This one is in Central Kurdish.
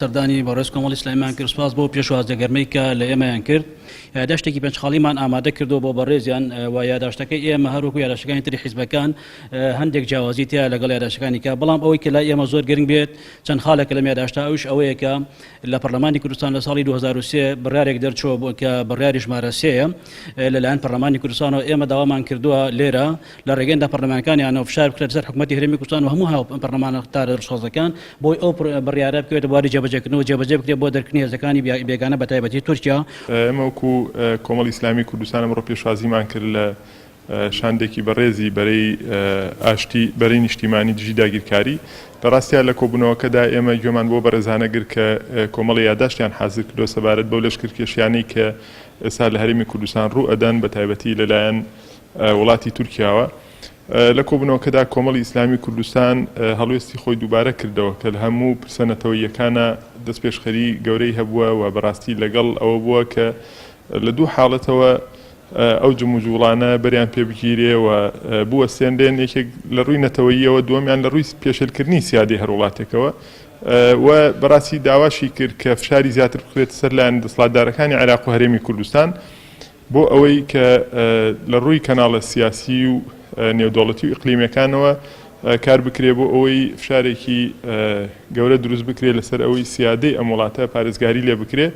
سەردانی بەڕێز کۆمەڵی ئیسلامیمان کرد، سوپاس بۆ پێشوازیە گەرمەی کە لە ئێمەیان کرد. یاداشتێکی پێنج خاڵیمان ئامادە کردووە بۆ بەڕێزیان و یاداشتەکەی ئێمە هەروەکو یاداشتەکانی تری حیزبەکان هەندێک جیاوازی تیا لەگەڵ یاداشتەکانی کە، بەڵام ئەوەی کە لای ئێمە زۆر گرنگ بێت چەند خاڵێکە لەم یاداشتە، ئەویش ئەوەیە کە لە پەرلەمانی کوردستان لە ساڵی 2003 بڕیارێک دەرچووە بۆ کە بڕیاری ژمارە سێیە لەلایەن پەرلەمانی کوردستانەوە ئێمە داوامان کردووە لێرە لە ڕێگەی ئەندام پەرلەمانەکانیانەوە فشار بخرێتە سەر حکومەتی هەرێمی کوردستان و هەموو هاو پەرلەمانتارە دڵسۆزەکان بۆی ئەو بڕیارە بکەوێتە بواری جێبەجێکردن و جێبەجێ بکرێت بۆ دەرکردنی هێزەکانی بێگانە بە تایبەتی تورکیا. ئێمە وەکو کۆمەڵی ئیسلامی کوردستان ئەمڕۆ پێشوازیمان کرد لە شاندێکی بەڕێزی بەرەی ئاشتی، بەرەی نیشتیمانی دژی داگیرکاری. لە ڕاستیا لە کۆبوونەوەکەدا ئێمە گوێمان بەو بەڕێزانە گرت کە کۆمەڵێ یاداشتیان حازر کردووە سەبارەت بەو لەشکرکێشیانەی کە ئێستا لە هەرێمی کوردستان ڕوو ئەدەن بە تایبەتی لەلایەن وڵاتی تورکیاوە. لە کۆبوونەوەکەدا کۆمەڵی ئیسلامی کوردستان هەڵوێستی خۆی دووبارە کردەوە کە لە هەموو پرسە نەتەوەییەکانا دەستپێشخەری گەورەی هەبووە و بەڕاستی لەگەڵ ئەوە بووە کە لە دوو حاڵەتەوە ئەو جموجوڵانە بەریان پێ بگیرێ و بوەستێنرێن، یەکێک لە ڕووی نەتەوەییەوە، دووەمیان لە ڕووی پێشێلکردنی سیادەی هەر وڵاتێکەوە و بەڕاستی داواشی کرد کە فشاری زیاتر بخرێتە سەر لایەنە دەسەڵاتدارەکانی عێراق و هەرێمی کوردستان. بۆ ئەوەی کە لە ڕووی کەناڵە سیاسی و نێودەوڵەتی و ئیقلیمیەکانەوە کار بکرێ بۆ ئەوەی فشارێکی گەورە دروست بکرێ لەسەر ئەوەی سیادەی ئەم وڵاتە پارێزگاری لێ بکرێ.